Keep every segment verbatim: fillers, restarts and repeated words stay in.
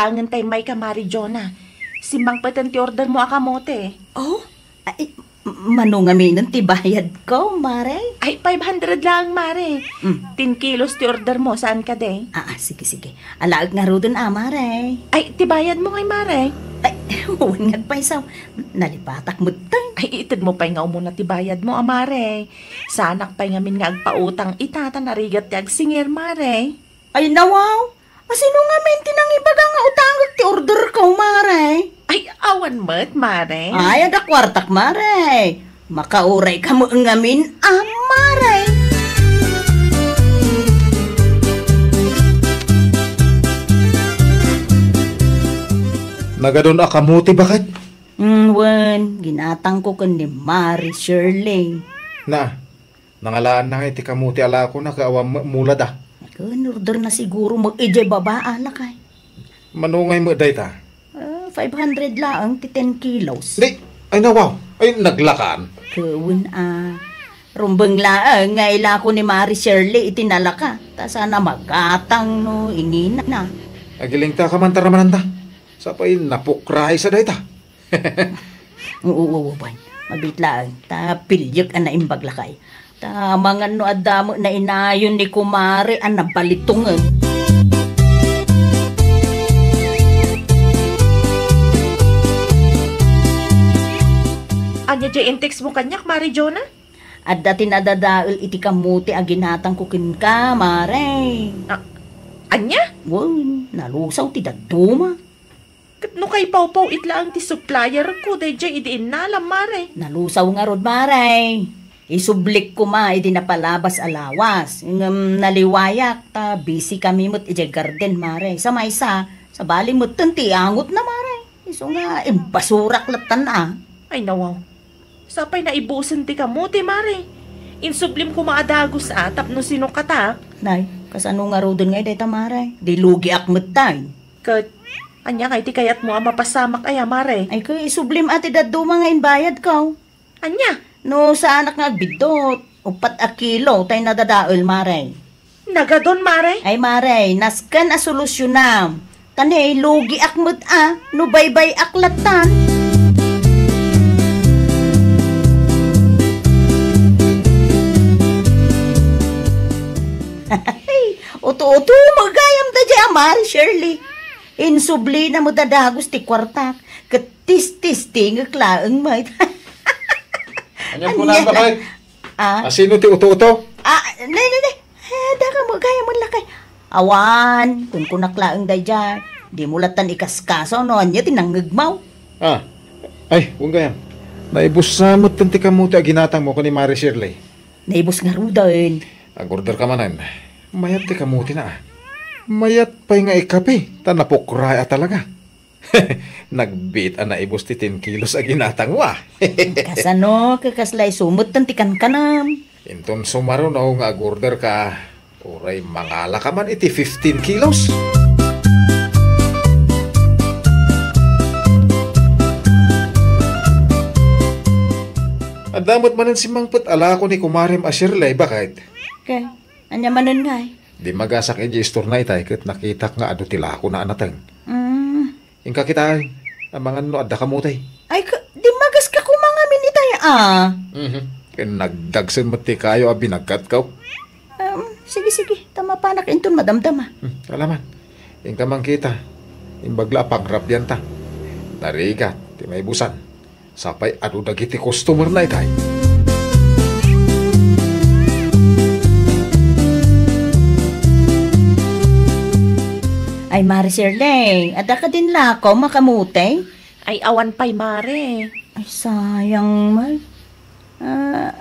Angen tay may ka, Mare Jonah. Simmangpeten ti order mo a kamote. Oh? Ay, m-, mano ngamin ti bayad ko, Mare? Ay, five hundred lang, Mare. Mm. Ten kilos ti order mo, saan kadi? Ah, ah, sige, sige. Alaek ngaruden a, Mare. Ay, ti bayad mo ngay, Mare? Ay, wen nga agpayso. Nalipatak metten. Ay, ited mo pay nga umuna ti bayad mo a, Mare. Saanak pay ngamin nga agpautang ita, ta narigat ti agsingir, Mare. Ay, nawaw. Asino ngamin ti nangibaga nga utangek ti order ko, Mare? Ay, awan met, Mare. Ay, adda kuartak, Mare. Makauray ka met ngamin a, Mare. Nagadun a kamote, baket? Mm, wen, ginatangko ken ni Mare Shirley. Na, nangalaanna ngay ti kamote a lakona ket awan met mulada. Ken orderna siguro met idiay baba a, lakay. Mano ngay met dayta? Ah, five hundred laeng ti ten kilos. Di, ay nawaw, ay naglakan. Wen a, rumbeng laeng nga ilako ni Mare Shirley iti nalaka. Ta saan a magatang no inina. Agilingta ka man ta ramananda. Sapay napukray sa dayta. Oo, oo, bay. Mabiit laeng. Ta piliek a naimbag lakay. Ta amangan no adda met nainayon ni kumare a nabalitongen. Ania diay in-text mo kaniak, Mare Jonah? Adda ti nadadael iti kamote a ginatangko kenka, Mare. Ah, ania? Wen, nalusaw ti dadduma. Ket no kaipawpaw it laeng ti supplier ko daydiay idi innalam, Mare. Nalusaw ngarud, Mare. Isublik koma idi napalabas a lawas. Ngem naliwayak ta busy kami met idiay garden, Mare. Sa maysa, sabali metten ti angotna, Mare. Isu nga imbasurak lattan a. Ay, nawaw. Sapay naibusen ti kamote, Mare. Insublim koma a dagus a tapno sino kata. Nay, kasano ngaruden ngay dayta, Mare? Di lugiak metten. Ket, ania ngay ti kayatmo a mapasamak aya, Mare? Ay, ket isublim a ti dadduma nga imbayadko. Ania? No saanak nga agbiddut, uppat a kilo tay nadadael, Mare. Nagadun, Mare? Ay, Mare, nasken a solusyonam. Ta ne, lugiak met a, no baybay-ak lattan. Uto-uto, magayam daydiay a Mare Shirley. Insublina met a dagus ti kuartak, ket tistestingek laeng met. Ania kunam, baket? Ah? Asino ti uto-uto? Ah, ne, ne, ne. Eh, daka mo gayam met lakay. Awan, kunkunak laeng daydiay. Dimo lattan ikaskaso no ania ti nangngegmo. Ah, ay, wen gayam. Naibus sa metten ti kamote a ginatangmo ken ni Mare Shirley. Naibus ngaruden. Agorder ka manen. Mayat ti kamotena, ah. Mayat pay nga ikape, ta napukray a talaga. Nagbiit a naibus ti ten kilos a ginatangmo, ah. Kasano, ket kasla isu metten ti kankanam? Inton sumaruno nga agorder ka, uray mangala ka man iti fifteen kilos. Adda met manen simmangpet a lako ni kumarem a Shirley, baket? Kay, ania manen ngay? Dimmagasak idiay istorna itay ket nakitak nga adu ti lakona a nateng. Mm. Inka kitaen, amangan no adda kamote. Ay, ka, dimmagaska koma ngamin itay, ah. Mhm. Ken nagdagsen met ti kayo a binagkatko. Um, sige, sige. Ta mapanak inton madamdama. Hmm, ala man. Inka man kita. Imbag la a pangrabianta. Narigat ti maibusan. Sapay adu dagiti customer-na itay. Ay, Mare Shirley, adda kadin lako, makamote? Ay, awan pay, Mare. Ay, sayang, Mare. Ah,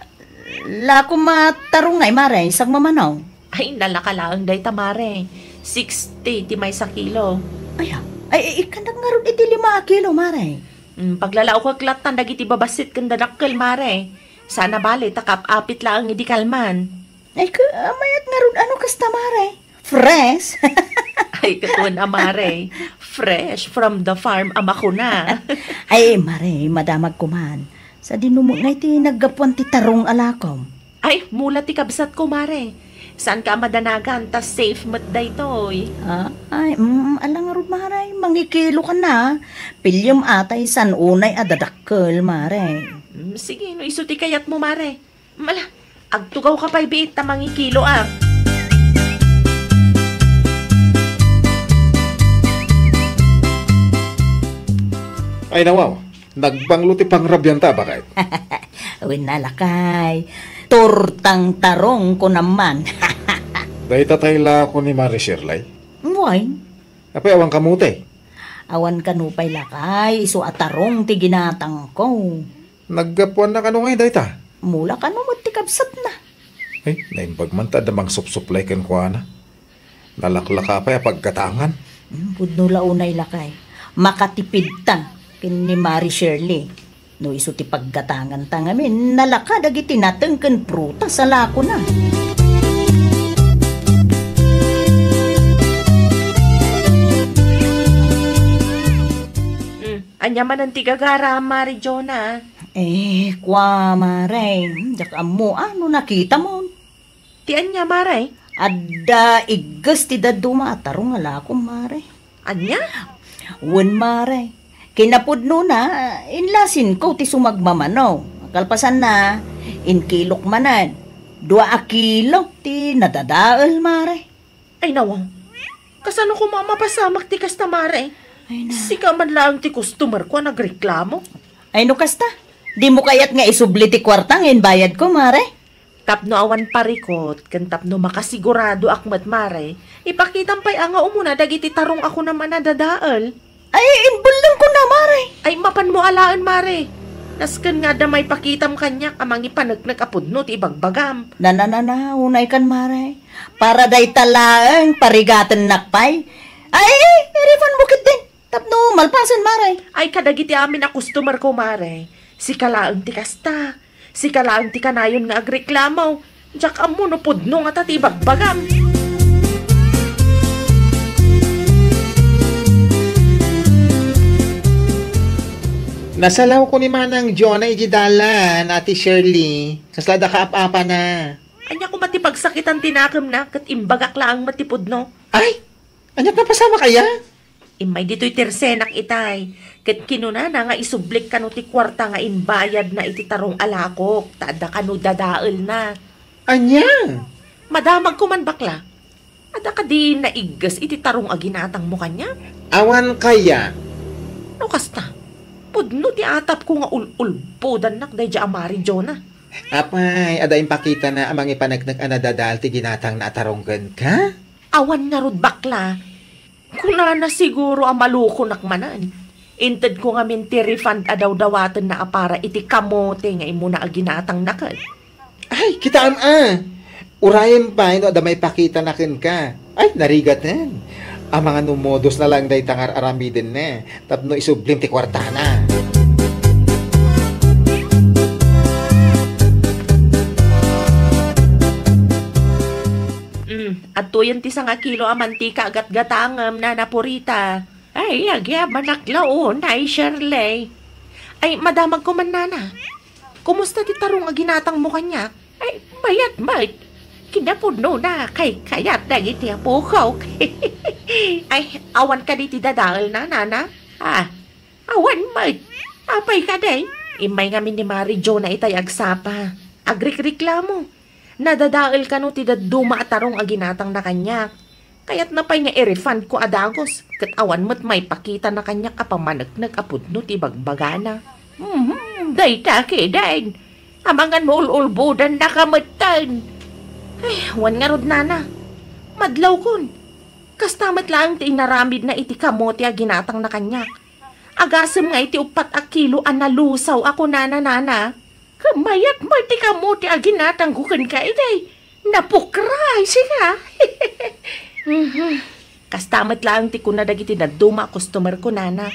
lako matarong ngay, Mare, isag mamano. Ay, nalaka laeng dayta, Mare. Sixty ti maysa kilo. Ay, ah. Ay, ay, ikkanak ngarud iti lima a kilo, Mare. Mm, paglalaokek lattan dagiti babassit ken dadakkel, Mare. Sana bale, ta kaap-apit laeng idi kalman. Ay, ka, ah, mayat ngarud ano kasta, Mare? Fresh? Ay, ket wen a, Mare. Fresh from the farm a makuna. Ay, Mare, madamag kuman. Sadino met ngay ti naggapuan ti tarong a lakom? Ay, mula ti kabsatko, Mare. Saanka a madanagan, ta safe met daytoy. Ah, ay, mm, ala ngarud, Mare. Mangikilo ka na. Piliem atay saan unay a dadakkel, Mare. Mm, sige, no isu ti kayatmo, Mare. Mala, agtugaw ka pay biit ta mangikilo, ah. Ay, nawaw. Nagbanglo ti pangrabianta, baket. Wen, lakay. Tortang tarong ko naman. Dayta tay lako ni Mare Shirley? Wen. Apay, awan kamote? Awan kano pay, lakay, isu a tarong ti ginatangko. Naggapuanna kano ngay dayta? Mula kano met ti kabsatna. Ay, naimbag man ta adda mangsupsuplay kenkuana. Nalaklaka pay a paggatangan. Hmm, pudno la unay, lakay. Makatipidta ken ni Mari Shirley. No isu ti paggatanganta ngamin, nalaka dagiti nateng ken prutas a lakona. Hmm, ania manen ti gagara, Mari Jonah? Eh, kua, Mare, diak ammo, a, no nakitamon. Ti ania, Mare? Adda igges ti dadduma a tarong a lakom, Mare. Ania? Wen, Mare. Kinapudnona, inlasinko ti sumagmamano. Kalpasanna, inkilok manen. Dua a kilo ti nadadael, Mare. Ay, nawaw. Kasano koma a mapasamak ti kasta, Mare? Ay, na. Sika man laeng ti customer ko a nagreklamo. Ay, no kasta, dimo kayat nga isubli ti kuarta nga imbayadko, Mare? Tapno awan parikut, ken tapno makasiguradoak met, Mare, ipakitam pay a nga umuna dagiti tarong a kunam a nadadael. Ay, imbellengko na, Mare. Ay, mapanmo alaen, Mare. Nasken nga adda maipakitam kaniak a mangipaneknek a pudno ti ibagbagam. Na, na, na, na, unay kan, Mare. Para dayta laeng parigatennak pay. Ay, i-refund mo ketdin. Tapno malpasen, Mare. Ay, kadagiti amin a customer ko, Mare. Sika laeng ti kasta. Sika laeng ti kanayon nga agreklamo. Diak ammo no pudno ngata ti ibagbagam. Nasalawko ni Manang Jonah idiay dalan, Ate Shirley. Kasla adda kaap-apana. Ania koma ti pagsakitan ti nakemna, ket imbagak laeng met ti pudno. Ay! Ania, napasamak aya? Immay ditoy ti resenak itay, ket kinunana nga isublik kano ti kuarta nga imbayadna iti tarong a lakok, ta adda kano dadaelna. Ania? Madamagko man, bakla. Adda kadi naigges iti tarong a ginatangmo kaniak? Awan kaya. No kasta, pudno ti atapko nga ul-ulbodannak daydiay a Mari Jonah. Apay, adda impakitana a mangipaneknek a nadadael ti ginatangna a tarong kenka? Awan ngarud, bakla. Kunana siguro a malukonak manen. Intedko ngamin ti refund a dawdawatenna a para iti kamote nga immuna a ginatangna ket. Ay, kitaem a! Urayem pay no adda maipakitana kenka. Ay, narigaten. Amangan no modosna laeng dayta nga ar-aramidenna tapno isublim ti kuartana. Mm, adtoyen ti sangakilo a mantika a gatgatangem, Nana Purita. Ay, agyamanak la unay, Shirley. Ay, madamagko man, Nana. Kumusta ti tarong a ginatangmo kaniak? Ay, mayat met. Kinapudnona, kaykayat dagiti apokok. Ay, awan kadi ti dadaelna, Nana? Ah, awan met. Apay kadi? Immay ngamin ni Mari Jonah itay agsapa. Agrikriklamo. Nadadael kano ti dadduma a tarong a ginatangna kaniak. Kayatna pay nga i-refund ko a dagus, ket awan met maipakitana kaniak a pamaneknek a pudno ti ibagbagana. Mhm, dayta ketdin. Amangan no ul-ulbodannaka metten. Ay, wen ngarud, Nana. Madlawkon. Kasta met laeng ti inaramidna iti kamote a ginatangna kaniak. Agasem nga iti uppat a kilo a nalusaw a kunana, Nana. Ket mayat met ti kamote a ginatangko kenka itay. Napukray, sika. Mhm. Kasta met laeng ti kuna dagiti dadduma a customer ko, Nana.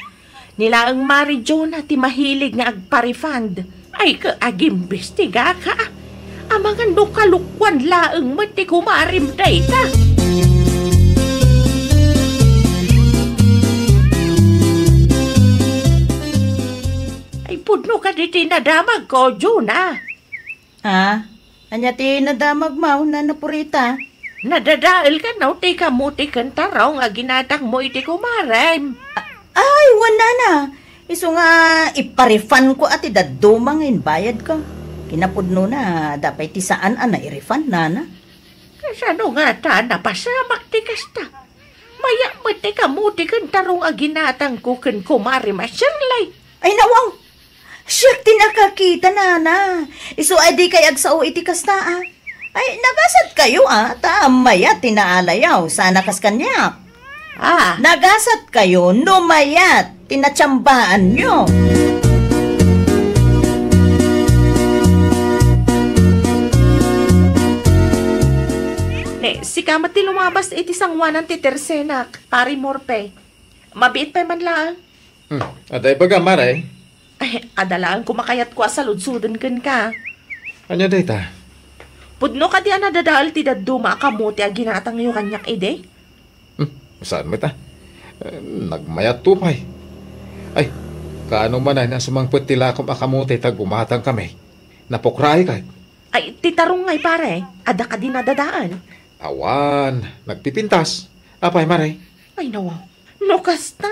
Ni laeng Mari Jonah ti mahilig nga agpa-refund. Ay, ket agimbestigaka. Amangan no kalokuan laeng met ti kumarim dayta. Ay, pudno kadi ti nadamagko, Jonah. Ah, ania ti nadamagmo, Nana Purita? Nadadael kano ti kamote ken tarong a ginatangmo iti kumarem? Ay, wen, nana. Isu nga ipa-refund ko a ti dadduma nga imbayad ko. Kinapudnona, adda pay ti saan a nai-refund, nana. Kasano ngata a napasamak ti kasta? Mayat met ti kamote ken tarong a ginatangko ken kumarem a Shirley. Ay, nawaw! Siak ti nakakita, nana. Isu a dikay agsao iti kasta, a. Ay, nagasat kayo, a, ta mayat ti naalayo, saan a kas kaniak. Ah. Nagasat kayo no mayat ti natsambaanyo. Ne, sika met ti lumabas iti sangoanan ti tersenak, Pari Morpe. Mabiit pay man laeng. Hmm, adda ibaga, Mare? Ay, adda laeng koma kayatko a saludsoden kenka. Ania dayta? Pudno kadi a nadadael ti dadduma a kamote a ginatangyo kaniak idi? Hmm, saan met a? Eh, nagmayatto pay. Ay, kaano manen a sumangpet ti lakom a kamote ta gumatangkami? Napukraay kay? Ay, ti tarong ngay, pare. Adda kadi nadadael? Awan, nagpipintas. Apay, Mare? Ay, nawaw. No kasta,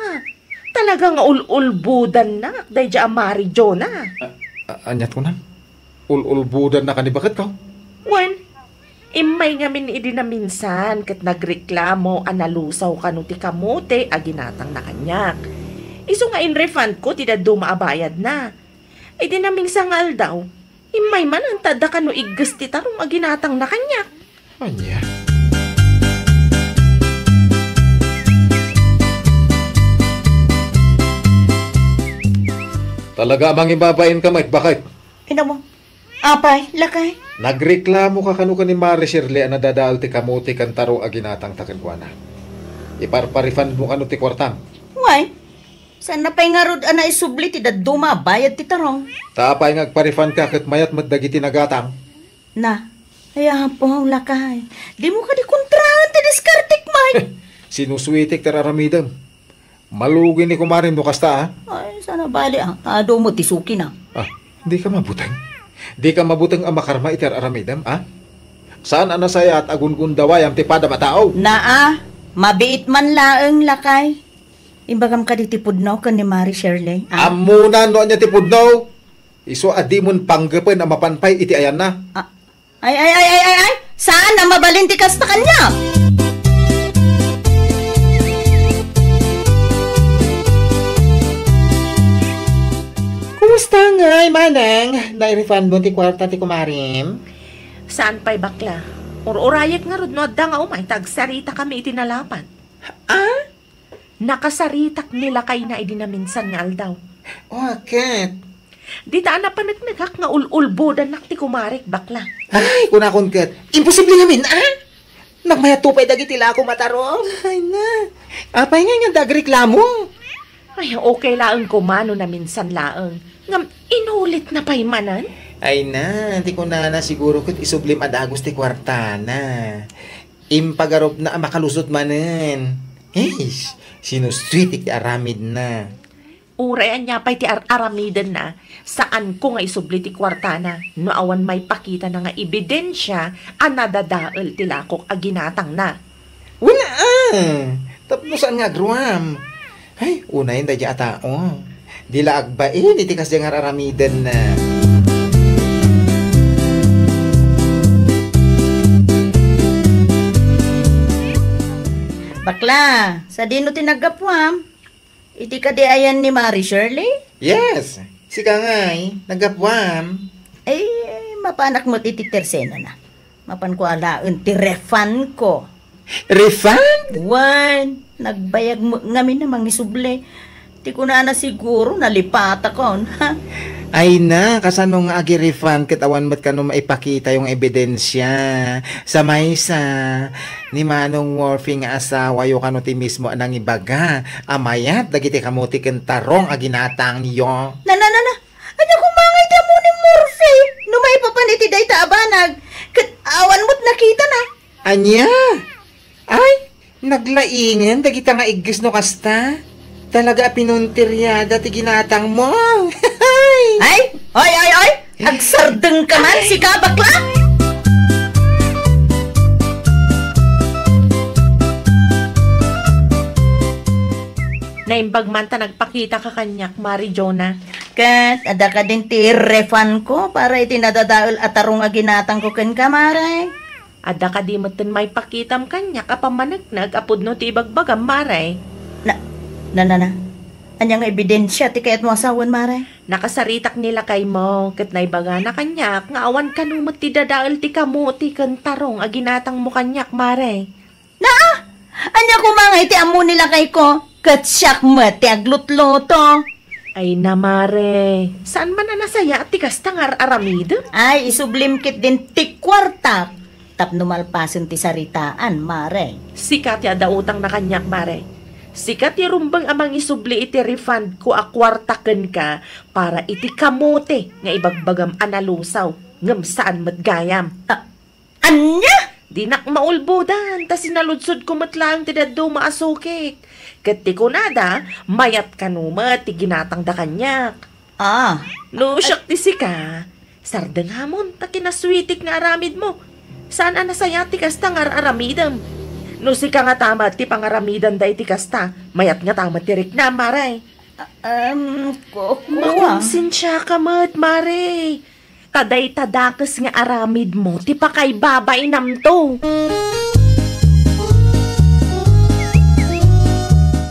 talaga nga ul-ulbodannak daydiay a Mari Jonah. A-, a-, aniat kunam? Ul-ulbodannak a ni baketko? Wen, immay ngamin idi naminsan ket nagreklamo a nalusaw kano ti kamote a ginatangna kaniak. Isu nga in-refundko ti dadduma a bayadna. Idi naminsan nga aldaw, immay manen ta adda kano igges ti tarong a ginatangna kaniak. Ania? Talaga a mangibabain ka met, baket? Ina mo. Apay, lakay? Nagreklamo ka kano ken ni Mari Shirley a nadadael ti kamote ken tarong a ginatangta kenkuana. Iparpa-refund mo kano ti kuartam? Why? Saan na pay ngarud a naisubli ti dadduma a bayad ti tarong? Ta apay nga agpa-refund ka ket mayat met dagiti nagatang? Na, ay, Apo, lakay. Dimo kadi kontraan ti diskartek, Mike. Sinusuitek ti ar-aramidem. Malugi ni kumarem no kasta, a. Ay, saan a bali, a. Adu mo ti suki na. A, dika mabuteng? Dika mabuteng a makarma iti ar-aramidem, a? Saan a nasayaat a gungundawayam ti padam a tao? Naa, mabiit man laeng, lakay. Imbagam kadi ti pudno ken ni Mari Shirley, a? Ammona no ania ti pudno. Isu a dimon panggepen a mapan pay iti ayanna. A, ay, ay, ay, ay, ay, ay! Saan a mabalin ti kasta kaniak? Kumusta ngay, manang? Nai-refund mo ti kuarta ti kumarim? Saan pay, bakla. Ur-urayek ngarud no adda nga umay ta agsaritakami iti nalapat. A? Nakasaritak ni lakayna idi naminsan nga aldaw. O, ket? Dita a napaneknekak nga ul-ulbodannak ti kumarek, bakla. Ay, kunakon ket, imposible ngamin, a? Nagmayatto pay dagiti lakom a tarong. Ay na. Apay ngay nga adda agreklamo? Ay, okay laeng koma no naminsan laeng. Ngem inulitna pay manen? Ay na, ti kunana siguro ket isublim a dagus ti kuartana. Impagarupna a makalusot manen. Hey, sinusuitek ti aramidna. Uray ania pay ti ar-aramidenna, saanko nga isubli ti kuartana no awan maipakitana nga ebidensia a nadadael ti lakok a ginatangna. Wala, a. Tapno saan nga agruam? Ay, unayen daydiay a tao. Di la agbain iti kasdiay nga ar-aramidenna. Bakla, sadino ti naggapuam? Iti kadi ayan ni Mari Shirley? Yes, sika ngay, naggapuam. Ay, mapanak met iti tersenana. Mapanko alaen ti refund ko. Refund? Wen, nagbayag met ngamin a mangisubli. Ti kunana siguro, nalipatakon, ha? Ay na, kasano nga agi-refund ket awan met kano maipakitayo nga ebidensia? Sa maysa, ni Manong Murphy nga asawayo kano ti mismo a nangibaga a mayat dagiti kamote ken tarong a ginatangyo. Na, na, na, na. Ania koma ngay ti ammo ni Murphy? No maipapan iti dayta a banag, ket awan met nakitana. Ania? Ay, naglaingen dagita nga igges no kasta. Talaga a pinunteriada ti ginatangmo. Ay, oy, oy, oy! Agsardeng ka man, sika, bakla! Imbag man ta nagpakitaka kaniak, Mare Jonah. Ket adda kadin ti refund ko para iti nadadael a tarong a ginatangko kenka, Mare? Adda kadi metten maipakitam kaniak a pammaneknek a pudno ti ibagbagam, Mare? Na, na, na, na. Ania nga ebidensia ti kayatmo a sawen, Mare? Nakasaritak ni lakaymo, ket naibagana kaniak nga awan kano met ti dadael ti kamote ken tarong a ginatangmo kaniak, Mare. Na? Ania koma nga iti ammo ni lakayko? Ket siak met ti aglutluto. Ay na, Mare. Saan man a nasayaat ti kasta nga ar-aramidem? Ay, isublim ketdin ti kuartak tapno malpasen ti saritaan, Mare. Sika ti adda utangna kaniak, Mare. Sika ti rumbeng a mangisubli iti refund ko a kuarta kenka para iti kamote nga ibagbagam a nalusaw, ngem saan met gayam. Ah, Ania? Dinak maulbodan, ta sinaludsodko met laeng ti dadduma a sukik. Ket ti kunada, mayat kano met ti ginatangda kaniak. Ah. No siak ti sika, sardengamon ta kinasuitik nga aramidmo. Saan a nasayaat ti kasta nga ar-aramidem. No sika ngata met ti pangaramidanda iti kasta, mayat ngata met ti riknam, Mare. Um, ko-, kuwa. Makonsensiaka met, Mare. Ta dayta dakes nga aramidmo ti pakaibabainamto.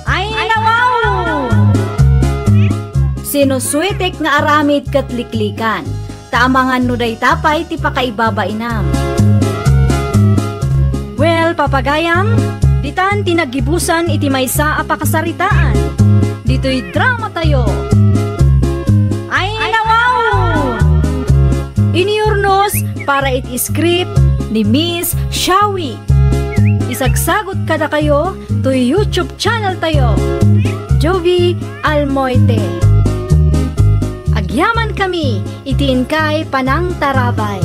Ay, nawaw! Sinusuitek nga aramid ket liklikan, ta amangan no dayta pay ti pakaibabainam. Well, papagayam, ditan ti naggibusan iti maysa a pakasaritaan. Ditoy dramatayo. Ay, nawaw! Iniurnos para iti script ni Miss Shawi. Isagsagot kadakayo toy YouTube channel tayo, Jovi Almoite. Agyaman kami iti inkay panangtarabay.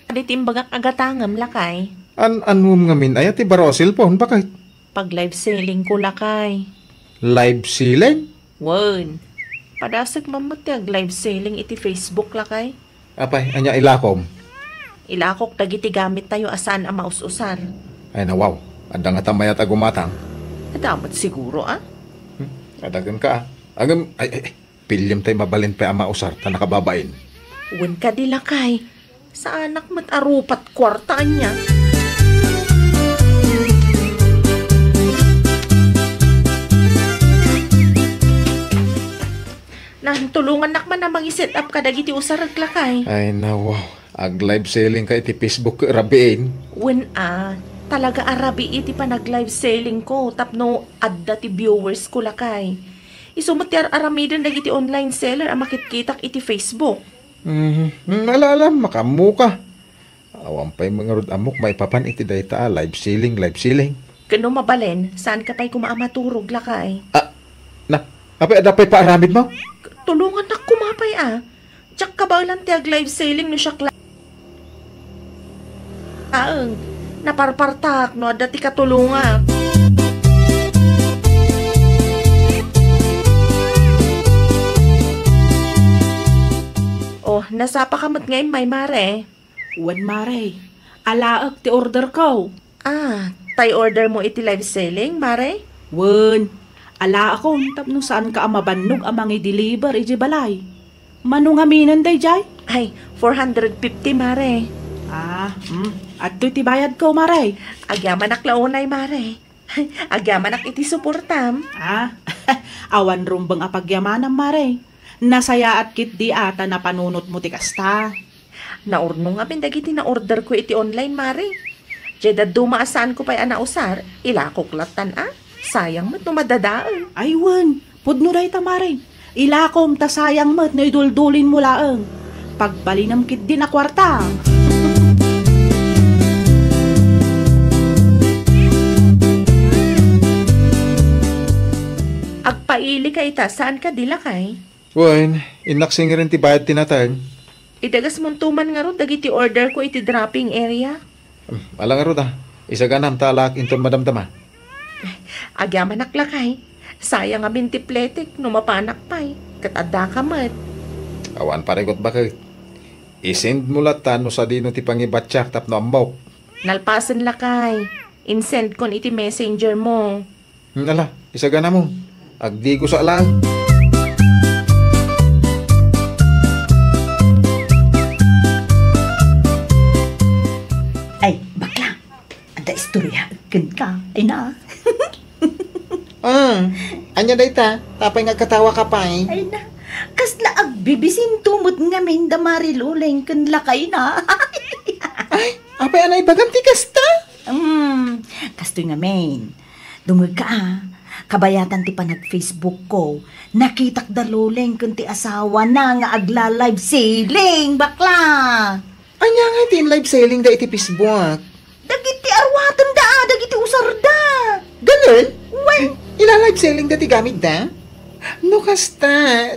Adi ti imbagak a gatangem, lakay. An-, annuem ngamin aya ti baro a cellphone, baket? Pag-live selling ko, lakay. Live selling? Wen. Padasek man met ti ag-live selling iti Facebook, lakay. Apay, ania ilakom? Ilakok dagiti gamit tayo a saan a maus-usar. Ay, nawaw. Adda ngata mayat a gumatang? Adda met siguro, a? Hmm? Adda kenka, a? Agem, ay, ay, ay. Piliem tay mabalin pay a mausar ta nakababain. Wen kadi, lakay. Saanak met a rupat kuarta ania. Nan, tulongannak man a mangi-set up kadagiti usarek, lakay. Ay, nawaw. Ag-live selling ka iti Facebook, rabiin? Wen a, talaga a rabii ti panag-live selling ko tapno adda ti viewers ko, lakay. Isu met ti ar-aramiden dagiti online seller a makitkitak iti Facebook. Mhm. Hmm, ala, ala, makaammoka. Awan pay ngarud ammok maipapan iti dayta a live selling, live selling. Ken no mabalin, saanka pay koma a maturog, lakay. Ah, na, apay adda pay paaramidmo? Tulongannak koma pay a. Diak kabaelan ti ag-live selling no siak la-, aeng. Naparpartak no adda ti katulongak. Oh, nasapaka met nga immay, Mare? Wen, Mare. Alaek ti order ko. Ah, tay order mo iti live selling, Mare? Wen, alaakon tapno saanka a mabannog a mangi-deliver idiay balay. Mano ngaminen daydiay? Ay, four hundred fifty, Mare. Ah, hmm. Adtoy ti bayad ko, Mare. Agyamanak la unay, Mare. Agyamanak iti suportam. Ah, awan rumbeng a pagyamanam, Mare. Nasayaat ketdi a ta napanunotmo ti kasta. Naurnong amin dagiti na-order ko iti online, Mare. Diay dadduma a saanko pay a nausar, ilakok lattan a. Sayang met no madadael. Ay wen, pudno dayta, Mare. Ilakom ta sayang met no iduldulinmo laeng. Pagbalinem ketdin a kuarta. Agpailika ita, saan kadi, lakay? Wen, innak singren ti bayad ti nateng. Idagasmonto man ngarud dagiti order ko iti dropping area. Hmm, ala ngarud a. Isaganam ta alaak inton madamdama. Agyamanak lakay. Sayang amin ti pletek no mapanak pay. Ket addaka met. Awan parigot baket. I-send mo latta no sadino ti pangibatiak tapno ammok. Nalpasen lakay. In-send kon iti messenger mo. Hmm, ala, isagana mo. Agdigosa lang. Ay, bakla. Adda istorya kenka. Ay na. Ah, ania dayta? Tapay nga agkatawa ka pay? Ay na. Kasla agbibisinto met ngamin da Mari Luleng ken lakayna. Ay, apay a naibagam ti kasta? Hmm, kastoy ngamin. Dumngegka a, kabayatan ti panag-Facebook ko, nakitak da Luleng ken ti asawana nga agla-live selling, bakla! Ania nga ti in-live selling da iti Facebook? Dagiti arwatenda, dagiti usarda. Ganun? Wen. Ila-live selling da ti gamit da? No kasta,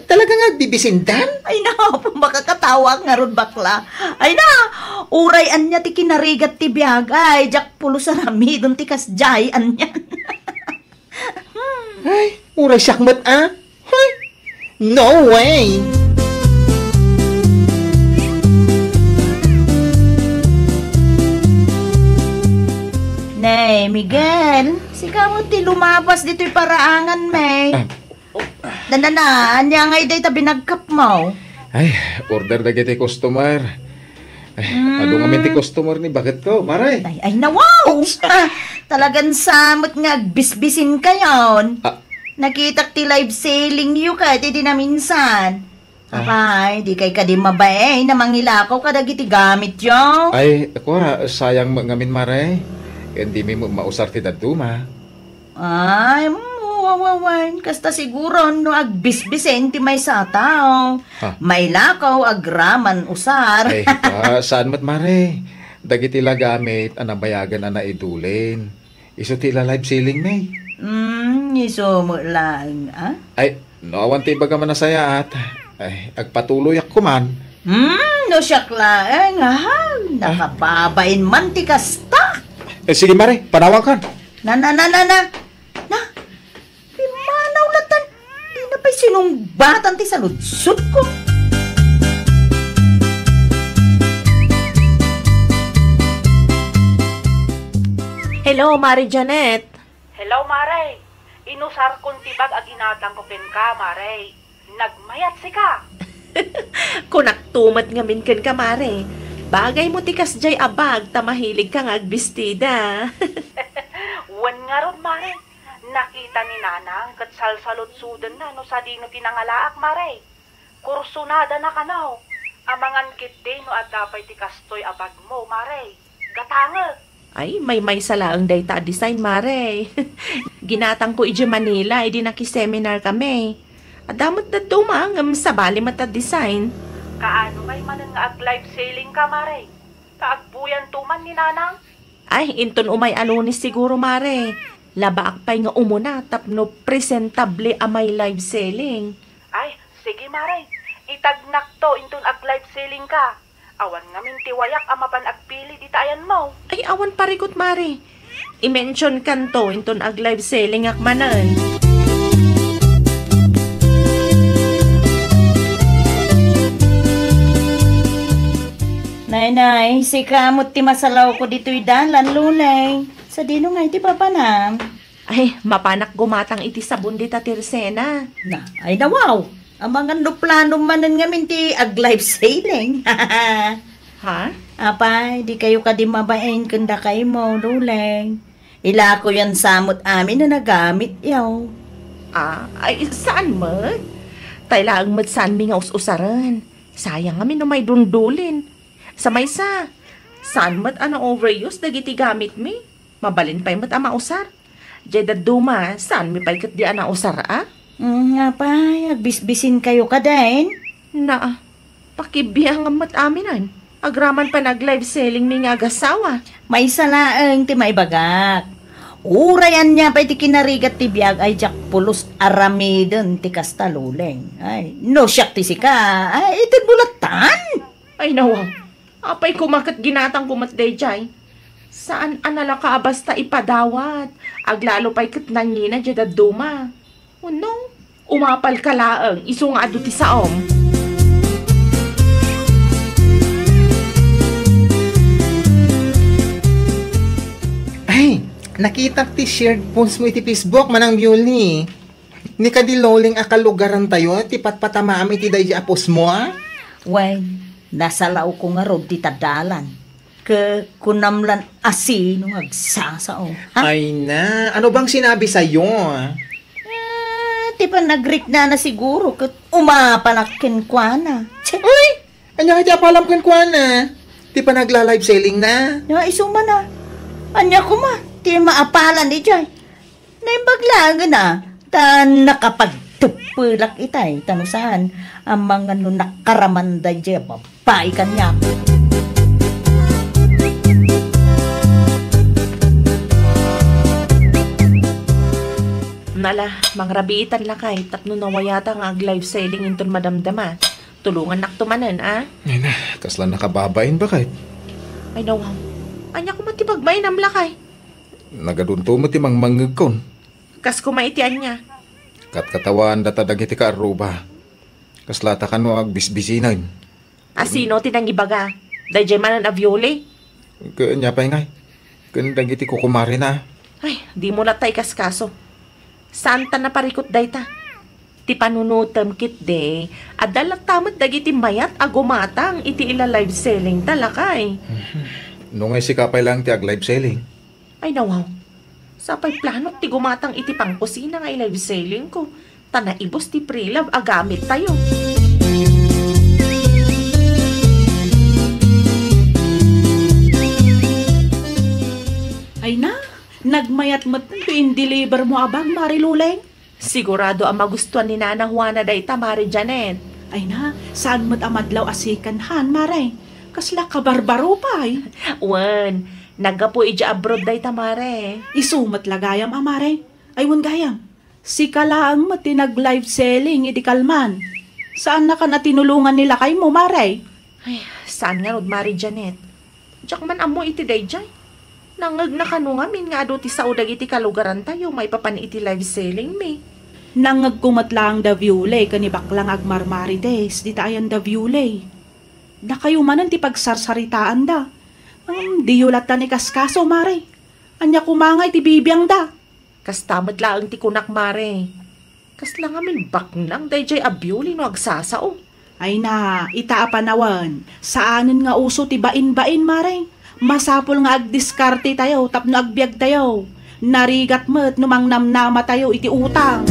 talaga nga agbibisindan? Ay, napo, makakatawa ngarud, bakla. Ay na, uray ania ti kinarigat ti biag, ay, diak pulos aramiden ti kasdiay, ania. Ay, uray siak met, a? Ay, no way! Nay, Miguel, sika met ti lumapas ditoy paraangan, may. Ah. Danana, ania ngay dayta binagkapmo? Ay, order dagiti customer. Ay, mm, adu ngamin ti customer ni baketko, Mare. Ay, ay, na, wow! Oops! Ah! Talagan sa met nga agbisbisinkayon. Ah. Nakitak ti live selling yo ket idi naminsan. Ah. Apay, dikay kadi mabain a mangilakaw kadagiti gamityo? Ay, kua, sayang met ngamin, Mare. Ken dimi met mausar ti dadduma. Ay, mm, wawawan. Kasta siguro no agbisbisen ti maysa a tao. Ha? Mailakaw agraman usar. Ay, ah, saan met, Mare? Dagiti la gamit a nabayagan a naidulin. Isu ti ila-live selling, May. Mm, isu met laeng, a? Ay, no awan ti ibagam a nasayaat, ay, agpatuloyak koman. Hmm, no siak laeng, aha, nakababain man ti kasta. Eh, sige, Mare, panawankan. Na, na, na, na, na. Na, pimanaw latan. Di na pay sinungbatan ti saludsodko. Hello, Mare Janet. Hello, Mare. Inusarkon ti bag a ginatangko kenka, Mare. Nagmayat sika. Kunakto met ngamin kenka, Mare. Bagaymo ti kasdiay a bag ta mahiligka nga agbistida. Wen ngarud, Mare. Nakita ni Nanang ket salsaludsodenna no sadino ti nangalaak, Mare. Kursonadana kano. Amangan ketdi no adda pay ti kastoy a bagmo, Mare. Gatangek. Ay, maymaysa laeng dayta a design, Mare. Ginatangko idiay Manila, idi nakiseminar-kami. Adda met dadduma, ngem sabali met a design. Kaano ngay manen nga ag-live selling ka, Mare? Ta agbuyanto man ni Nanang? Ay, inton umay a Lunes siguro, Mare. Labaak pay nga umuna tapno presentable a may live selling. Ay, sige, Mare. Itagnakto inton ag-live selling ka. Awan ngamin ti wayak a mapan agpili dita ayanmo. Ay, awan parikut, Mare. I-mention kanto inton ag-live selling ak manen. Nay, nay, sika met ti masalawko ditoy dalan, Luleng. Sadino ngay ti papanam? Ay, mapanak gumatang iti sabon dita Tirsena. Na, ay na, wow! Amangan no plano manen ngamin ti ag-live selling. Ha? Apay, dikayo kadi mabain ken dakaymo, Luleng. Ilakoyan sa met amin a nagamit, yaw. Ah, ay, saan met? Tay laeng met saanmi nga us-usaren. Sayang ngamin no may dundulin. Sa maysa, saan met a na-overuse dagiti gamitmi? Mabalin pay met a mausar. Diay dadduma, saanmi pay ketdi a nausar a? Mm, apay, agbisbisinkayo kadi? Na, pakibiangam met aminen. Agraman pay ag-live selling mi nga agasawa. Maysa laeng ti maibagak. Uray ania pay ti kinarigat ti biag ay diak pulos aramiden ti kasta, Luleng. Ay, no siak ti sika, ay, itedmo lattan. Ay, nawa. Apay koma ket ginatangko met daydiay. Saan a nalaka a basta ipadawat. Aglalo pay ket nangina diay dadduma. Wenno, umapalka laeng isu nga adu ti saom. Nakitak ti shared post mo iti Facebook, Manang Biuli. Ni kadi Loling a kalugarantayo ti patpatamaam iti daydi a post mo, a? Wen, nasalaokko ngarud ti tadalan. Ke kunam lan a sino nga agsasao, ha? Ay na, ano bang sinabi sa'yo? Ah, ti panagriknana siguro ket umapanak kenkuana. Tse! Ay! Ania nga ti apalam kenkuana? Ti panagla-live selling na? Nga isu man a. Ania koma ti maapalan idiay? Naimbag laengen a, ta nakapagteppelak itay, ta no saan, amangan no nakaramanda idiay a babai kaniak. Nala, mangrabiitan lakay, tapno nawayata nga ag-live selling inton madamdama. Tulongannakto manen, a? Ay na, kasla nakababain, baket. Ay, nawaw. Ania koma ti pagbainam lakay? Nagadunto met ti mangmangngegkon. Kas koma iti ania? Katkatawaandata dagiti kaarruba. Kaslata kano agbisbisinen. A sino ti nangibaga? Daydiay manen a Viole? Ken ania pay ngay? Ken dagiti kukumarena. Ay, dimo latta ikaskaso. Saanta naparikut dayta. Ti panunotem ketdi, adda latta met dagiti mayat a gumatang iti ila-live selling ta lakay. No ngay sika pay laeng ti ag-live selling? Ay, nawaw. Sapay planok ti gumatang iti pangkusina nga i-live selling ko, ta naibus ti pre-love a gamittayo. Ay na, nagmayat met ti in-deliver mo a bag, Mari Luleng. Sigurado a magustuan ni Nana Juana dayta, Mare Janet. Ay na, saan met a madlaw a second hand, Mare. Kasla kabarbaro pay. Wen, naggapu idiay abroad dayta, Mare. Isu met la gayam a, Mare. Ay, wen gayam. Sika laeng met ti nag-live selling idi kalman. Saannakan a tinulongan ni lakaymo, Mare? Ay, saan ngarud, Mare Janet. Diak man ammo iti daydiay. Nangngegna kano ngamin nga adu ti sao dagiti kalugarantayo maipapan iti live selling mi. Nangngegko met laeng da Viole ken ni bakla nga agmarmarites dita ayan da Viole. Dakayo manen ti pagsarsaritaanda. Ngem diyo lattan ikaskaso, Mare. Ania koma ngay ti bibiangda? Kasta met laeng ti kunak, Mare. Kasla ngamin baknang daydiay a Viole no agsasao. Ay na, ita a panawen, saanen nga uso ti bain-bain, Mare. Masapul nga agdiskarte tayo tapno agbiag tayo. Narigat met no mangnamnama tayo iti utang.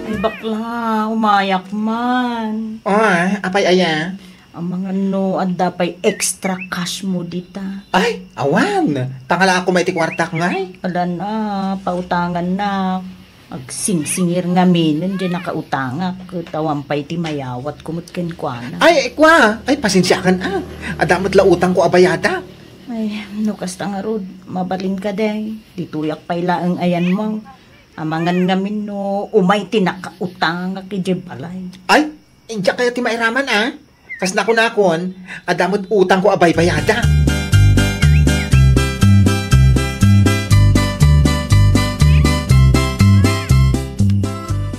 Ay, bakla, umayak man. Ah, apay aya? Amangan no adda pay extra cash mo dita. Ay, awan! Tangalaak koma iti kuartak ngay. Adan a, pautangannak. Agsingsingir ngaminen di nakautangak, ket awan pay ti mayawatko met kenkuana. Ay, kua! Ay, pasensiakan a. Adda met la utangko a bayada. Ay, no kasta ngarud, mabalin ka, day. Ditoyak pay laeng ayanmo. Amangan ngamin no umay ti nakautangak idiay balay. Ay, Inja kaya ti mairaman, a? Kas nakunakon, adda met utangko a baybayada.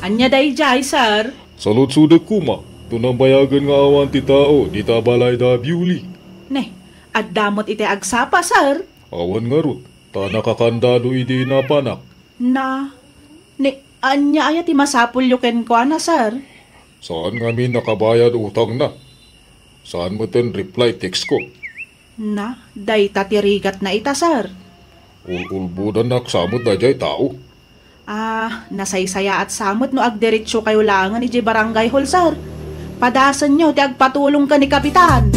Ania daydiay, sir? Saludsodek koma, no nambayagen nga awan ti tao dita balay da Biuli. Ne, adda met iti agsapa, sir? Awan ngarud, ta nakakandado idi napanak. Na, ni, ania aya ti masapulyo kenkuana, sir? Saan ngamin a kabayad utangna. Saan metten reply text ko. Na, dayta ti rigatna ita, sir. Ul-ulbodannak sa met daydiay tao. Ah, nasaysayaat sa met no agdiretso kayo laengen idiay barangay hall, sir. Padasenyo ti agpatulong ken ni Kapitan.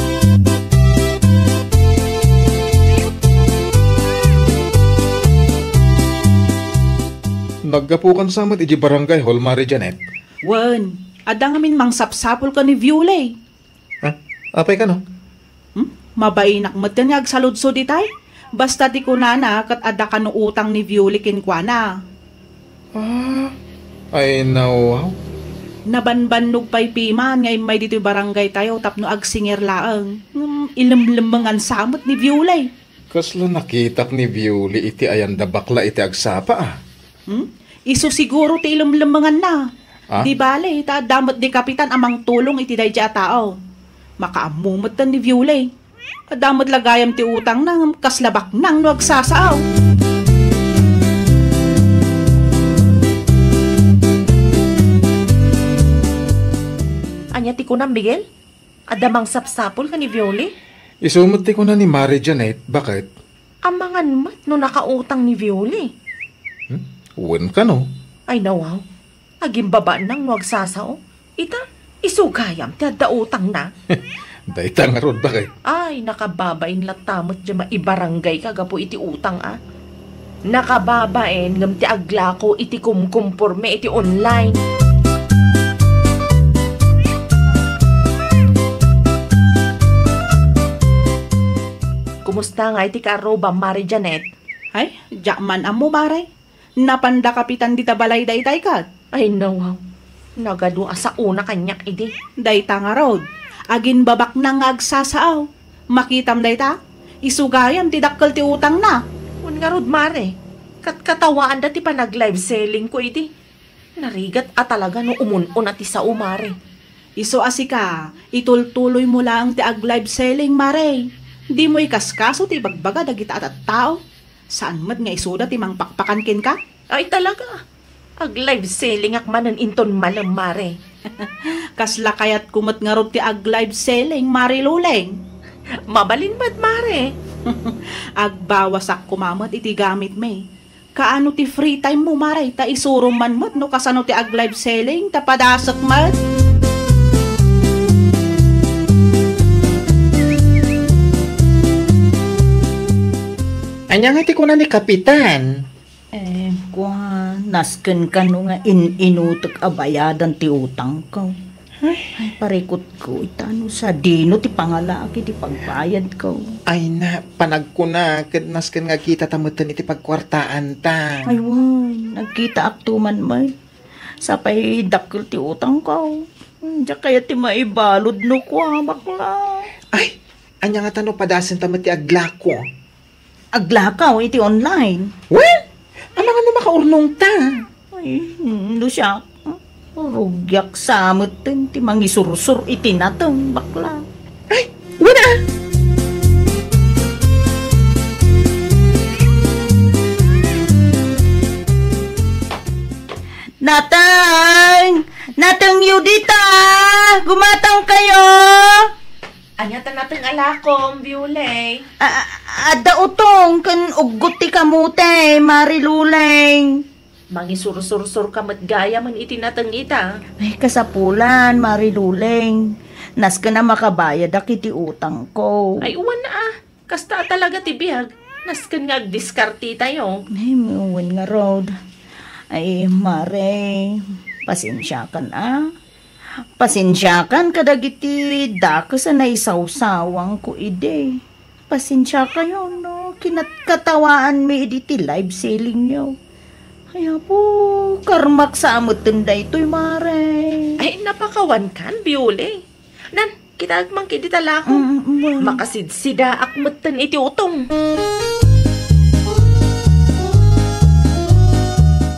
Naggapukan sa met idiay barangay hall, Mare Janet? Wen, adda ngamin mangsapsapul ken ni Violay. Ha? Apay kano? Hmm? Mabainak met nga agsaludsod itay. Basta ti kunana, ket adda kano utang ni Violi kenkuana. Ah, ay, nawaw. Nabanbannog pay piman nga immay ditoy barangay tayo tapno agsingir laeng. Hmm, ilemlemengan sa met ni Violi. Kasla nakitak ni Violi iti ayanda bakla iti agsapa, ah. Hmm? Isu siguro ti ilemlemenganna. Ah? Di bale, ta adda met di kapitan a mangtulong iti daydi a tao. Makaammo metten ni Viole. Adda met la gayam ti utangna ngem kasla baknang no agsasaaw. Ania ti kunam, Miguel? Adda mangsapsapul ken ni Viole? Isu met ti kuna ni Mare Janet, baket? Amangan met no nakautang ni Viole. Hmm? Wen kano? Ay, nawaw. Agimbabaan nang no agsasao. Ita, isu gayam ti adda utangna. Dayta ngarud, baket? Ay, nakababain latta met diay maibaranggayka gapu iti utang, a. Nakababain ngem ti aglako iti kumkumporme iti online. Kumusta nga iti kaarrubam, Mare Janet? Ay, diak man ammo, Mare. Napanda kapitan dita balay daytay ket? Ay, nawaw. Nagadu a saona kaniak idi. Dayta ngarud, agimbabaknang nga agsasaaw. Makitam dayta? Isu gayam ti dakkel ti utangna. Wen ngarud, Mare. Katkatawaanda ti panag-live selling ko idi. Narigat a talaga no umun-una ti sao, Mare. Isu a sika, itultuloymo laeng ti ag-live selling, Mare. Dimo ikaskaso ti ibagbaga dagita a tattao. Saan met nga isuda ti mangpakpakan kenka? Ay, talaga. Ag-live selling ak manen inton malem, Mare. Kasla kayatko met ngarud ti ag-live selling, Mare Luleng. Mabalin met, Mare. Agbawasak koma met iti gamitmi. Kaano ti free time mo, Mare, ta isurom man met no kasano ti ag-live selling ta padasek met? Ania nga ti kuna ni Kapitan? Eh, kuan, nasken kano nga in-inutek a bayadan ti utangko. Ay. Ay, parikutko, ita no sadino ti pangalaak iti pagbayadko. Ay na, panagkuna, ket nasken nga agkitata metten iti pagkuartaanta. Ay, wen, nagkitaakto man met. Sapay dakkel ti utangko. Diak kayat ti maibalud no kua, bakla. Ay, ania ngata no padasenta met ti aglako? Aglakaw iti online. Wen, amangan no makaurnongta. Ay, no siak, rugiak sa metten ti mangisursor iti nateng, bakla. Ay, wen a. Nateng! Natengyo dita! Gumatangkayo! Ania ta nateng a lakom, Violay? A-, a-, adda utong ken uggot ti kamote, Mari Luleng. Mangisursursurka met gayamen iti nateng ita. Ay, kasapulan, Mari Luleng. Nasken a makabayadak iti utangko. Ay, wen a. Kasta a talaga ti biag. Nasken nga agdiskartitayo. Ay, wen ngarud. Ay, Mare, pasensiakan a. Pasensiakan kadagiti dakes a naisawsawangko idi. Pasensiakayo no kinatkatawaanmi idi ti live sellingyo. Ay, Apo, karmak sa metten daytoy, Mare. Ay, napakawankan, Biole. Nan, kitaek man kidi talakom. Mm, mm. Makasidsidaak metten iti utong.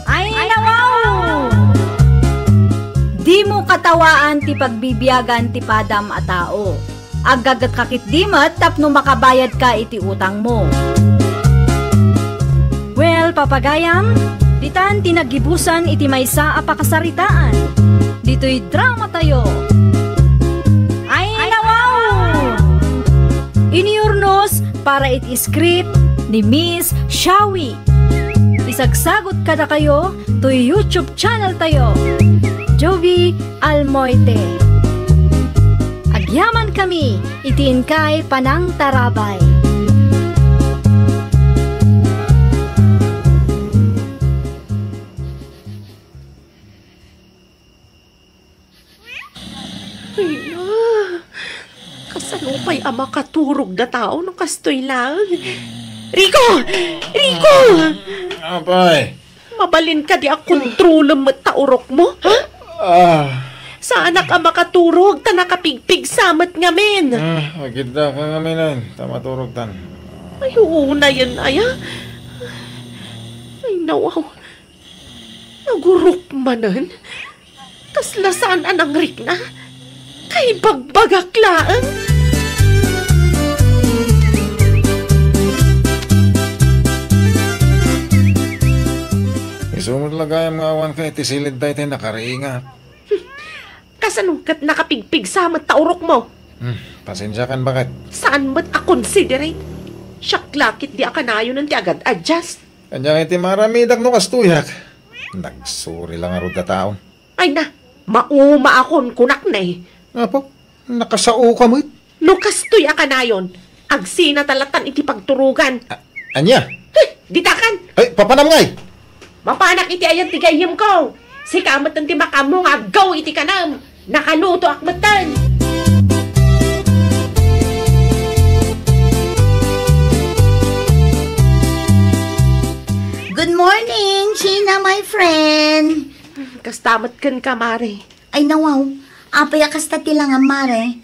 Ay, nawaw! Dimo katawaan ti pagbibiagan ti padam a tao. Aggagetka ketdi met tapno makabayadka iti utangmo. Well, papagayam, ditan ti naggibusan iti maysa a pakasaritaan. Ditoy dramatayo. Ay, nawaw! Iniurnos para iti script ni Miss Shawi. Isagsagot kadakayo toy YouTube channel tayo, Jovi Almoite. Agyamankami iti inkay panangtarabay. Ay na, kasano pay a makaturog da tao no kastoy laeng? Rico! Rico! Apay? Mabalin kadi a kontrolem met ta urokmo, ha? Ah. Saanak a makaturog ta nakapigpigsa met ngamin. Ah, agidda ka ngamin, ta maturogtan. Ay, unayen aya. Ay, nawaw. Nagurok manen? Kasla saan a nangrikna? Ay, bagbagak laeng. Isu met la gayam nga awanka iti siled daytoy nakaringat. Kasano ket nakapigpigsa met ta urokmo? Hmm, pasensiakan, baket. Saan met a considerate? Siak la ketdi a kanayon ti agad-adjust. Ania iti maaramidak no kastoyak? Nagsuri la ngarud a taon. Ay na, maumaakon kunak ne. Apo, nakasaoka met. No kastoy a kanayon, agsinata lattan iti pagturogan. A-, ania? Heh, ditakan! Ay, papanam ngay! Mapanak iti ayan ti gayyemko. Sika metten ti makaammo nga aggaw iti kanam. Nakalutoak metten. Good morning, Sheena, my friend. Kasta met kenka, Mare. Ay, nawaw. Apay a kasta ti langam, Mare?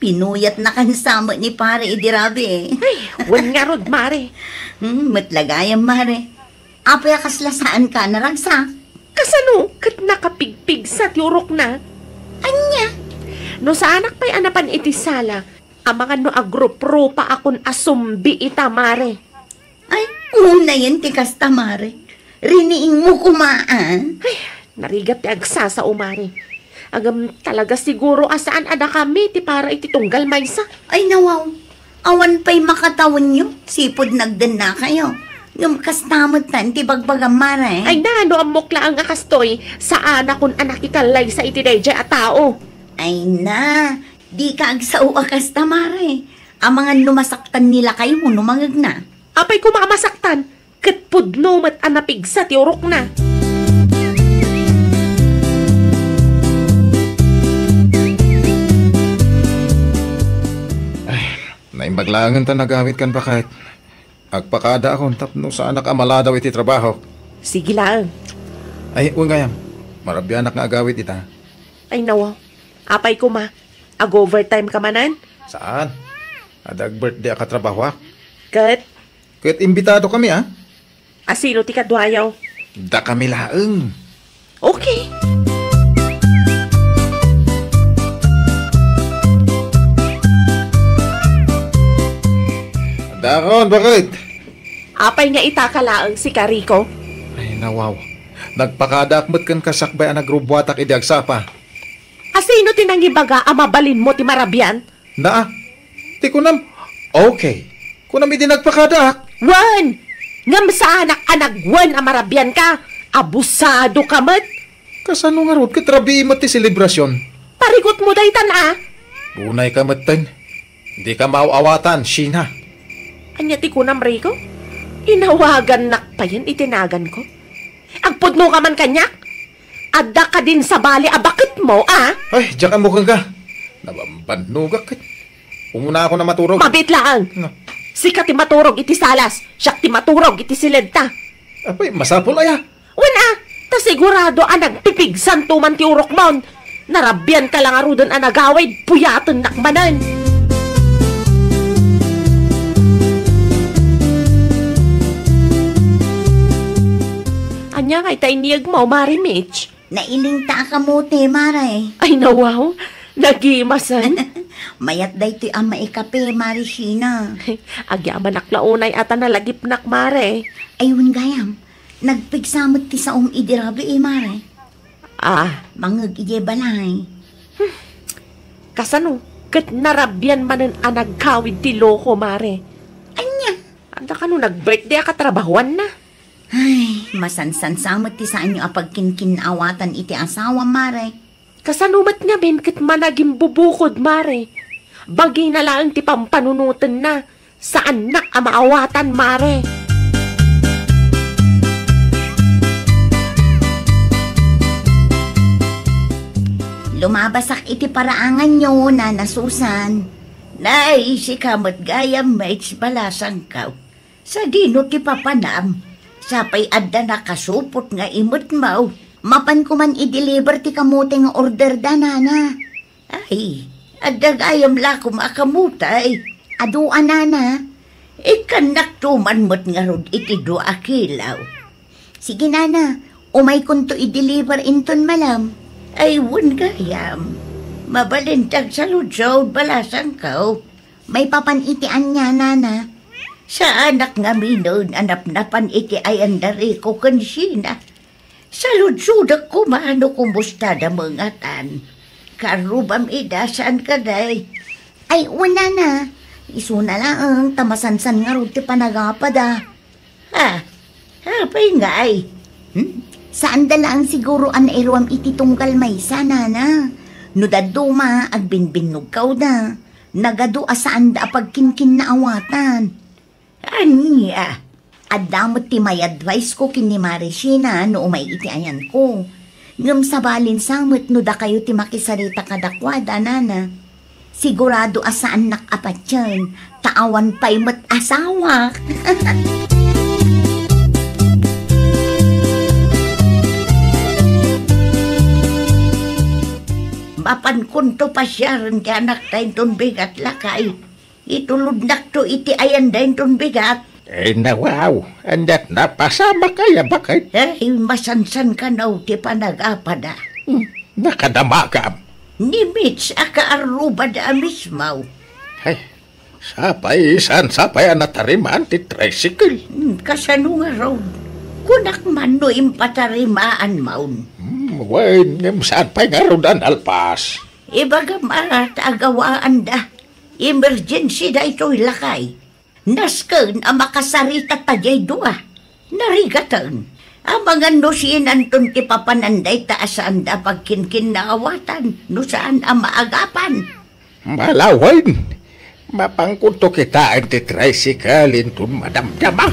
Pinuyatnakan sa met ni Pare idi rabii. Ay, wen ngarud, Mare. Hmm, met la gayam, Mare. Apay a kasla saanka a naragsak? Kasano ket nakapigpigsa ti urokna? Ania? No saanak pay a napan iti sala, amangan no agruprupaakon a zombie ita, Mare. Ay, unayen ti kasta, Mare. Riniingmo koma, a? Ay, narigat ti agsasao, Mare. Ngem talaga siguro a saan a dakami ti para iti tunggal maysa. Ay, nawaw. Awan pay makatawenyo, sipud nagdennakayo. Ngem kasta metten ti bagbagam, Mare. Ay na, no ammok laeng a kastoy, saanakon a nakikallaysa iti daydiay a tao. Ay na, dika agsao a kasta, Mare. Amangan no masaktan ni lakaymo no mangegna. Apay koma a masaktan, ket pudno met a napigsa ti urokna. Ay, naimbag laengen ta nagawidkan, baket. Agpakadaakon tapno saanak a maladaw iti trabaho. Sige laeng. Ay, wen gayam. Marabianak nga agawid ita. Ay, nawa. Apay koma? Ag-overtime ka manen? Saan? Adda ag-birthday a katrabahoak. Ket? Ket imbitado kami, a. A sino ti kaduayo? Dakami laeng. Okay. Dakon, baket? Apay nga ita ka laeng si Kariko? Ay, nawaw. Nagpakadaak met ken kasakbay a nagrubuatak idi agsapa. A sino ti nangibaga a mabalinmo ti marabian? Naa, ti kunam, okay. Kunam idi nagpakadaak. Wen! Ngem saanak a nagwen a marabian ka. Abusado ka met. Kasano ngarud ket rabii met ti selebrasion? Parikutmo daytan a. Unay ka metten. Di ka maaw-awatan, Sheena. Ania ti kunam, Rico? Inawagannak payen iti naganko? Agpudno ka man kaniak? Adda kadin sabali a baketmo, a? Ay, diak ammo kenka. Nabambannogak ket. Umuna ako na maturog. Mabit laeng. No. Sika ti maturog iti salas, siak ti maturog iti siledta. Apay, masapul aya? Wen a, ta sigurado a nagpipigsanto man ti urokmon. Narabian ka la ngaruden a nagawid, puyatennak manen. Ania ngay ta iniyegmo, Mare Mitch? Nailingta a kamote, Mare. Ay, nawaw. Nagimasen. Mayat daytoy a maikape, Mare Sheena. Agyamanak la unay a ta nalagipnak, Mare. Ay, wen gayam. Nagpigsa met ti saom idi rabii, Mare. Ah. Mangngeg idiay balay. Hmm. Kasano? Ket narabian manen a nagkawid ti loko, Mare. Ania? Adda kano nag-birthday a katrabahuanna? Ay, masansansa met ti saanyo a pagkinkinnaawatan iti asawa, Mare. Kasano met ngamin ket managimbubukod, Mare? Bagina laeng ti pampanunotenna. Saannak a maawatan, Mare. Lumabasak iti paraanganyo, Nana Susan. Nay, sika met gayam, Mitch, balasangko. Sadino ti papanam? Sapay adda nakasupot nga imetmo. Mapanko man i-deliver ti kamote nga order da, Nana. Ay, adda gayam la koma a kamote. Adu a, Nana. Ikkannakto man met ngarud iti dua a kilo. Sige, Nana. Umaykonto i-deliver inton malem. Ay, wen gayam. Mabalin ti agsaludsod, balasangko. Maipapan iti ania, nana? Saanak ngaminen a napnapan iti ayan da Rico ken Sheena. Saludsodek koma no kumusta da mengatan. Kaarrubam ida, saan kadi? Ay, wen, nana. Isuna laeng ta masansan ngarud ti panagapada. Ha? Apay ngay? Hmm? Saanda laeng siguro a nairuam iti tunggal maysa, nana. No dadduma, agbinbinnogkawda. Nagadu a saanda a pagkinkinnaawatan. Ania? Adda met ti may-advise ko ken ni Mare Sheena no umay iti ayanko. Ngem sabalin sa met no dakayo ti makisarita kadakuada, nana. Sigurado a saannak a patien, ta awan pay met asawak. Mapankonto pasiaren ti anakta inton bigat, lakay. Itulodnakto iti ayanda inton bigat. Ay, nawaw, aniat napasamak aya baket? Ay, masansan kano ti panagapada. Hmm, nakadamagam. Ni Mitch a kaarrubada a mismo. Ay, sapay, saan sapay a natarimaan ti tricycle? Hmm, kasano ngarud? Kunak man no impatarimaan maon. Hmm, wen, ngem saan pay ngarud a nalpas? Ibagam a, ta agawaanda. Emergency daytoy, lakay. Nasken a makasarita ta diay dua. Narigaten. Amangan no sinanton ti papanan dayta a saanda a pagkinkinnaawatan no saan a maagapan. Malawen, mapankonto kitaen ti tricycle inton madamdama.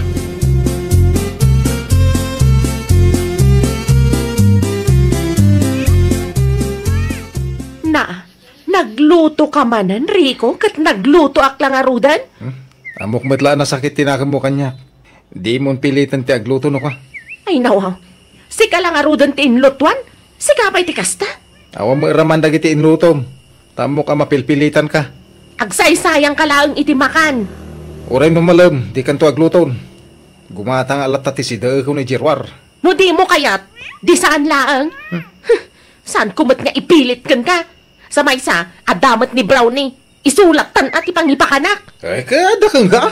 Na, nagluto ka manen, Rico, ket naglutoak la ngaruden? Hmm? Ammok met la a nasakit ti nakemmo kaniak. Dimon piliten ti agluto, no ka? Ay, nawaw. Sika la ngaruden ti inlutoan? Sika pay ti kasta? Awan met raman dagiti inlutom. Ta ammok a mapilpilitanka. Agsaysayangka laeng iti makan. Uray no malem, dikanto agluton. Gumatang a latta ti sidaekon idiay ruar. No dimo kayat, di saan laeng. Hmm. Huh, saanko met nga ipilit kenka. Sa maysa, adda met ni Brownie. Isulattan a ti pangipakanak. Ay, kaya adda kenka?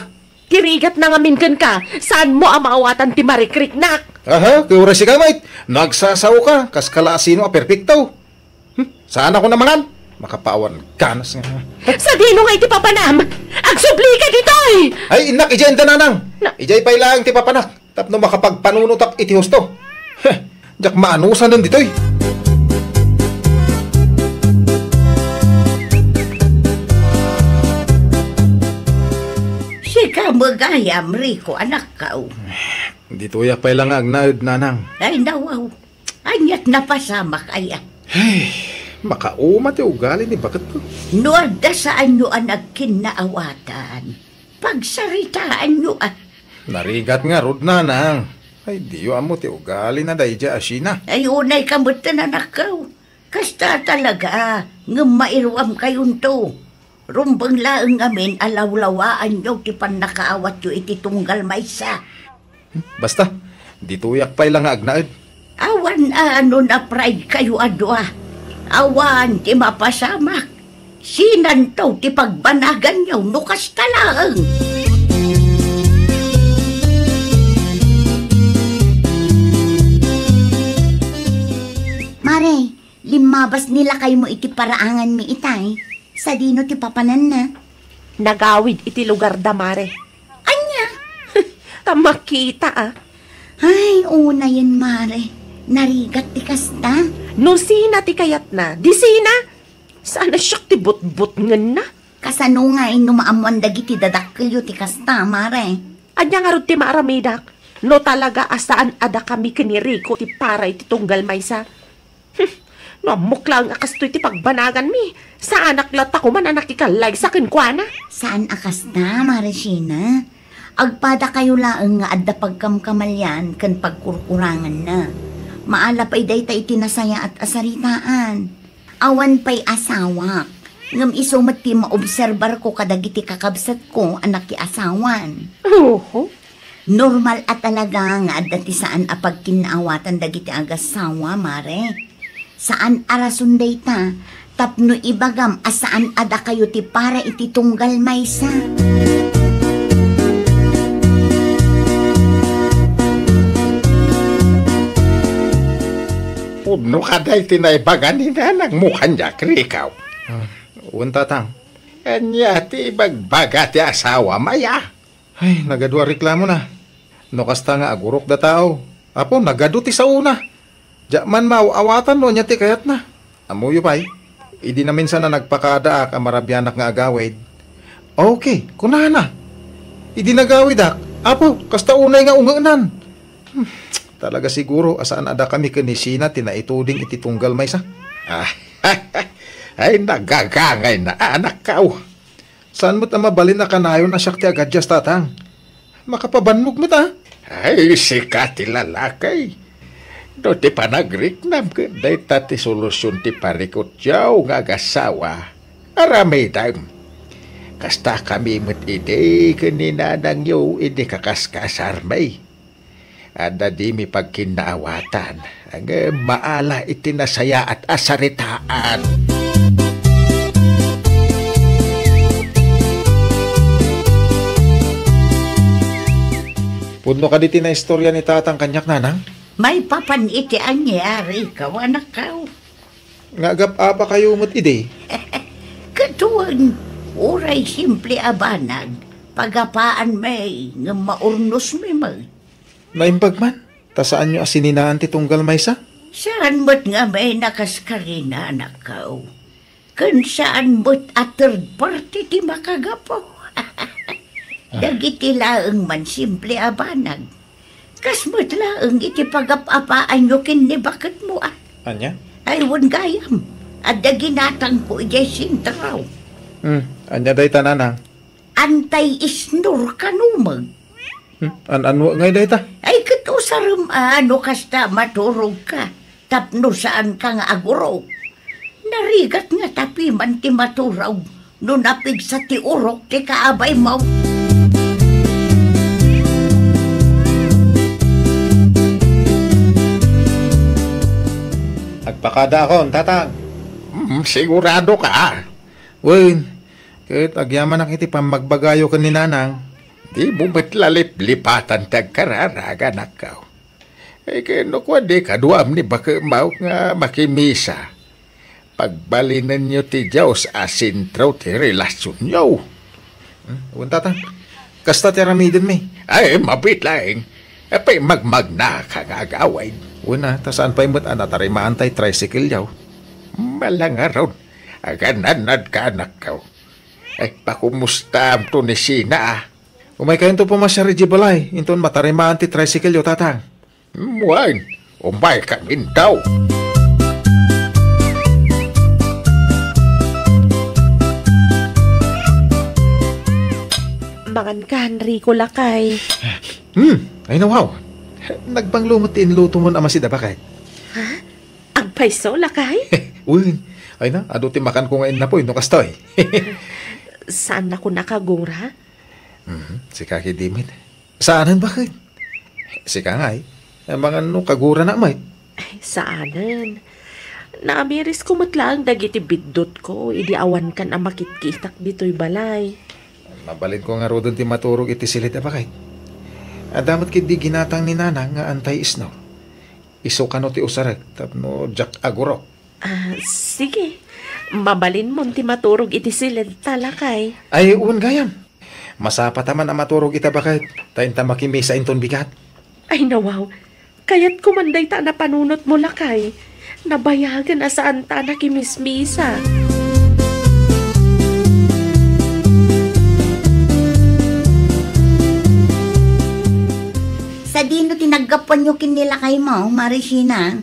Ti rigatna ngamin kenka, saanmo a maawatan ti marikriknak. Aha, kay uray sika met, nagsasaoka, kas kala a sino a perpekto. Hmm, saanakon a mangan? Makapaawan ganas nga. Sadino nga iti papanam? Agsublika ditoy! Ay, innak, idiay inda, nanang. Na- Idiay pay laeng ti papanak. Tapno makapagpanunotak iti husto. Heh, diak maanusanen ditoy. Sika met gayam, Rico, anakko. Ditoyak pay la nga agnaed, nanang. Ay, nawaw. Aniat napasamak aya? Ay, makauma ti ugali ni baketko. No adda saanyo a nagkinnaawatan, pagsaritaanyo a. Narigat ngarud, nanang. Ay, diyo ammo ti ugalina daydiay a Sheena. Ay, unayka metten, anakko. Kasta talaga, ngem mairuamkayonto. Rumbeng laeng ngamin a lawlawaanyo ti pannakaawatyo iti tunggal maysa. Basta, ditoyak pay la nga agnaed. Awan a no na-pride kayo a dua. Awan ti mapasamak. Sinanto ti pagbanaganyo no kasta laeng. Mare, limmabas ni lakaymo iti paraanganmi itay. Sadino ti papananna? Nagawid iti lugarda, Mare. Ania? Ta makita, a. Ay, unayen, Mare. Narigat ti kasta. No sina ti kayatna, di sina? Saan a siak ti butbutngenna? Kasano ngay no maammoan dagiti dadakkelyo ti kasta, Mare? Ania ngarud ti maaramidak? No talaga a saan a dakami ken ni Rico ti para iti tunggal maysa. Hmm, no ammok laeng a kastoy ti pagbanaganmi, saanak latta koman a nakikallaysa kenkuana. Saan a kasta, Mare Sheena. Agpadakayo laeng nga adda pagkamkamalian ken pagkurkuranganna. Maala pay dayta iti nasayaat a saritaan. Awan pay asawak, ngem isu met ti maobserbarko kadagiti kakabsatko a nakiasawan. Oho. Normal a talaga nga adda ti saan a pagkinnaawatan dagiti agassawa, Mare. Saan a rason dayta, tapno ibagam a saan a dakayo ti para iti tunggal maysa. Pudno kadi ti naibaga ni nanangmo kaniak, Rico? Ah, wen, Tatang. Ania ti ibagbaga ti asawam aya? Ay, nagadu a reklamona. No kasta nga agurok da tao, apo, nagadu ti saona. Diak man maaw-awatan no ania ti kayatna. Ammoyo pay, idi naminsan a nagpakadaak a marabianak nga agawid, "Okay," kunana. Idi nagawidak, "Apo, kasta unay nga ungenan." Hmm, talaga siguro a saan a dakami ken ni Sina ti naituding iti tunggal maysa. Ah, ay, nagagangay na, anakko. Saan met a mabalin a kanayon a siak ti agadias, Tatang? Makapabannog met, a. Ay, sika ti lalaki. No ti panagriknam ket dayta ti solusion ti parikutyo nga agasawa, aramidem. Kasta kami met idi ken ni nanangyo idi kakaskasarmi. Adda dimi pagkinnaawatan, ngem maala iti nasayaat a saritaan. Pudno kadi ti naistorya ni Tatang kaniak, Nanang? Maipapan iti ania, Rico, anakko? Nga agap-apakayo met idi? Ket wen, uray simple a banag, pagapaanmi ngem maurnosmi met. Naimbag man, ta saanyo a sininaan ti tunggal maysa? Saan met ngamin a kas karina, anakko. Ken saan met a third party ti makagapu. Dagiti laeng man simple a banag. Kas met laeng iti pagap-apaanyo ken ni baketmo, a. Ania? Ay, wen gayam. Adda ginatangko idiay sentro. Hmm, ania dayta, Nanang? Anti-snore kano met. Hmm, an-ano ngay dayta? Ay, ket usarem a no kasta maturogka tapno saanka nga agurok. Narigat nga tapiman ti maturog no napigsa ti urok ti kaabaymo. Agpakadaakon, Tatang. Mm, siguradoka? Wen, ket agyamanak iti pammagbagayo ken ni Nanang. Dimo met la liplipatan ti agkararag, anakko. Eh, ken no kuan di kaduam ni baketmo nga makimisa, pagbalinenyo ti Dios a sentro ti relasionyo. Hmm, wen, Tatang. Kasta ti aramidenmi. Ay, mabiit laeng. Apay, magmagnaka nga agawid. Wen a, ta saan pay met a natarimaan tay tricycle-yo. Malangaron, aganannadka, anakko. Ay, pakumustamto ni Sina, a. Umaykayonto pumasiar idiay balay, inton matarimaan ti tricycle-yo, Tatang. Wen, umaykaminto. Mangankan, Rico, lakay. Hmm, ay, nawaw. Nagbanglo met ti inlutomon a masid a baket. Ha? Agpayso, lakay? Wen, ay na, adu ti makanko nga innapoy no kastoy. Saannakon a kagura? Mhm, sika ketdi met. Saanen, baket? Sika ngay, mangan no kaguranak met. Ay, saanen. Naamirisko met laeng dagiti biddutko idi awankan a makitkitak ditoy balay. Mabalinko ngaruden ti maturog iti siled a baket. Adda met ketdi ginatang ni Nanang nga anti-snore. Isu kano ti usarek tapno diak agurok. Ah, sige. Mabalinmon ti maturog iti siled ta, lakay. Ay, wen gayam. Masapata man a maturog ita baket, ta inta makimisa inton bigat. Ay, nawaw. Kayatko man dayta a napanunotmo, lakay. Nabayagen a saanta a nakimismisa. Sadino ti naggapuanyo ken ni lakaymo, Mare Sina?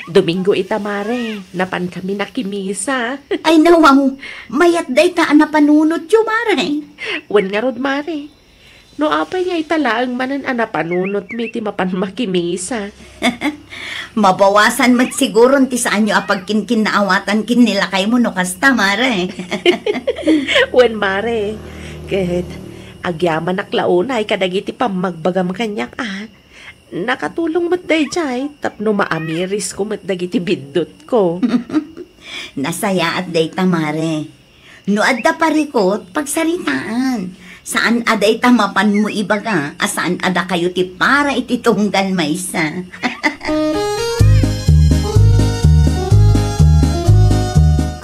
Domingo ita, Mare. Napankami nakimisa. Ay, nawaw. Mayat dayta a napanunotyo, Mare. Wen ngarud, Mare. No apay nga ita laeng manen a napanunotmi ti mapan makimisa. Mabawasan met siguron ti saanyo a pagkinkinnaawatan ken ni lakaymo no kasta, Mare. Wen, Mare. Ket agyamanak la unay kadagiti pammagbagam kaniak, a. Nakatulong met daydiay tapno maamirisko met dagiti biddutko. Nasayaat dayta, mare. No adda parikut, pagsaritaan. Saan a dayta mapanmo ibaga a saan a dakayo ti para iti tunggal maysa.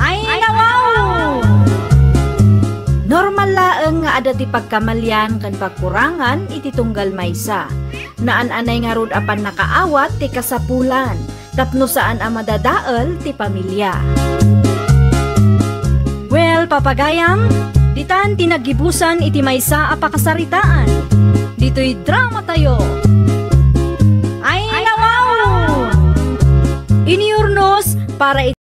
Ay, nawaw! Normal laeng nga adda ti pagkamalian ken pagkurangan iti tunggal maysa. Naan-anay ngarud a pannakaawat ti kasapulan tapno saan a madadael ti pamilya. Well, papagayam, ditan ti naggibusan iti maysa a pakasaritaan. Ditoy drama tayo. Ay, nawaw! Inyurnos para